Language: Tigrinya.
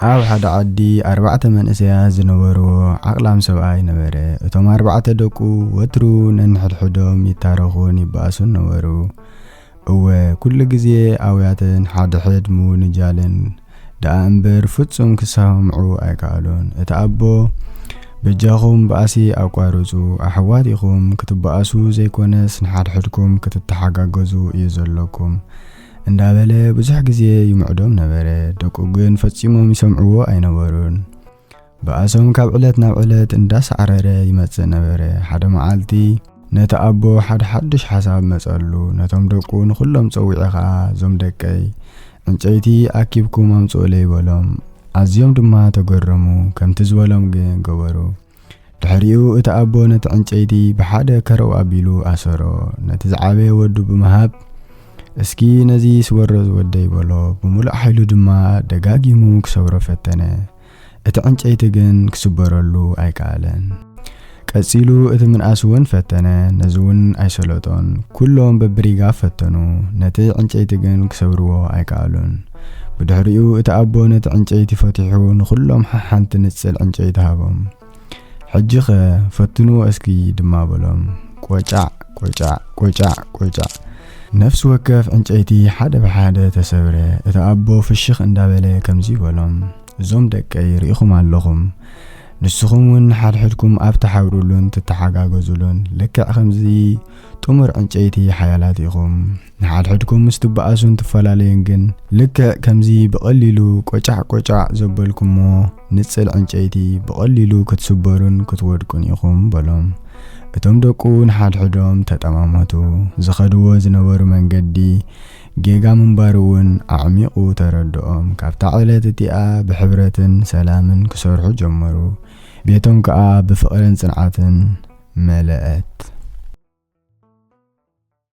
ኣብ ሓደ ዓዲ ኣርባዕተ መንእሰያት ዝነበርዎ ዓቕላም ሰብኣይ ነበረ። እቶም ኣርባዕተ ደቁ ወትሩ ነንሕድሕዶም ይታረኹን ይበኣሱን ነበሩ። እወ፣ ኩሉ ግዜ ኣውያትን ሓድሕድ ምውንጃልን ደኣ እምበር ፍጹም ክሰማምዑ ኣይከኣሉን። እቲ ኣቦ፣ "በጃኹም ባእሲ ኣቋርጹ፣ ኣሕዋት ኢኹም፣ ክትበኣሱ ዘይኮነስ ንሓድሕድኩም ክትተሓጋገዙ እዩ ዘለኩም" እንዳበለ ብዙሕ ግዜ ይምዕዶም ነበረ። ደቁ ግን ፈጺሞም ይሰምዕዎ ኣይነበሩን። በኣሶም ካብ ዕለት ናብ ዕለት እንዳሳዕረረ ይመጽእ ነበረ። ሓደ መዓልቲ ነቲ ኣቦ ሓደ ሓድሽ ሓሳብ መጸሉ። ነቶም ደቁ ንኹሎም ጸዊዑ ኸኣ፣ "እዞም ደቀይ፣ ዕንጨይቲ ኣኪብኩም ኣምጽኡለይ" በሎም። ኣዝዮም ድማ ተገረሙ። ከምቲ ዝበሎም ግን ገበሩ። ድሕሪኡ እቲ ኣቦ ነቲ ዕንጨይቲ ብሓደ ከረው ኣቢሉ ኣሰሮ። ነቲ ዝዓበየ ወዱ ብምሃብ፣ "እስኪ ነዚ ስበሮ ዝወደይ" በሎ። ብምሉእ ሓይሉ ድማ ደጋጊሙ ክሰብሮ ፈተነ። እቲ ዕንጨይቲ ግን ክስበረሉ ኣይከኣለን። ቀጺሉ እቲ ምንኣስ እውን ፈተነ፣ ነዚ እውን ኣይሰለጦን። ኩሎም በብሪጋ ፈተኑ፣ ነቲ ዕንጨይቲ ግን ክሰብርዎ ኣይከኣሉን። ብድሕሪኡ እቲ ኣቦ ነቲ ዕንጨይቲ ፈቲሑ ንኹሎም ሓሓንቲ ንጽል ዕንጨይቲ ሃቦም። "ሕጂኸ ፈትንዎ እስኪ" ድማ በሎም። ቆጫዕ፣ ቆጫዕ፣ ቆጫዕ፣ ቆጫዕ። ነፍሲ ወከፍ ዕንጨይቲ ሓደ ብሓደ ተሰብረ። እቲ ኣቦ ፍሽኽ እንዳበለ ከምዚ በሎም፣ "እዞም ደቀይ ርኢኹም ኣለኹም። ንስኹም እውን ንሓድሕድኩም ኣብ ትሓብሩሉን ትተሓጋገዙሉን ልክዕ ከምዚ ጥሙር ዕንጨይቲ ሓያላት ኢኹም። ንሓድሕድኩም ምስ ትበኣሱን ትፈላለዩን ግን ልክዕ ከምዚ ብቐሊሉ ቆጫዕ ቆጫዕ ዘበልኩሞ ንጽል ዕንጨይቲ ብቐሊሉ ክትስበሩን ክትወድቁን ኢኹም" በሎም። እቶም ደቁ ንሓድሕዶም ተጠማመቱ። ዝኸድዎ ዝነበሩ መንገዲ ጌጋ ምንባሩ እውን ኣዕሚቑ ተረድኦም። ካብታ ዕለት እቲኣ ብሕብረትን ሰላምን ክሰርሑ ጀመሩ። ቤቶም ከኣ ብፍቕርን ጽንዓትን መለአት።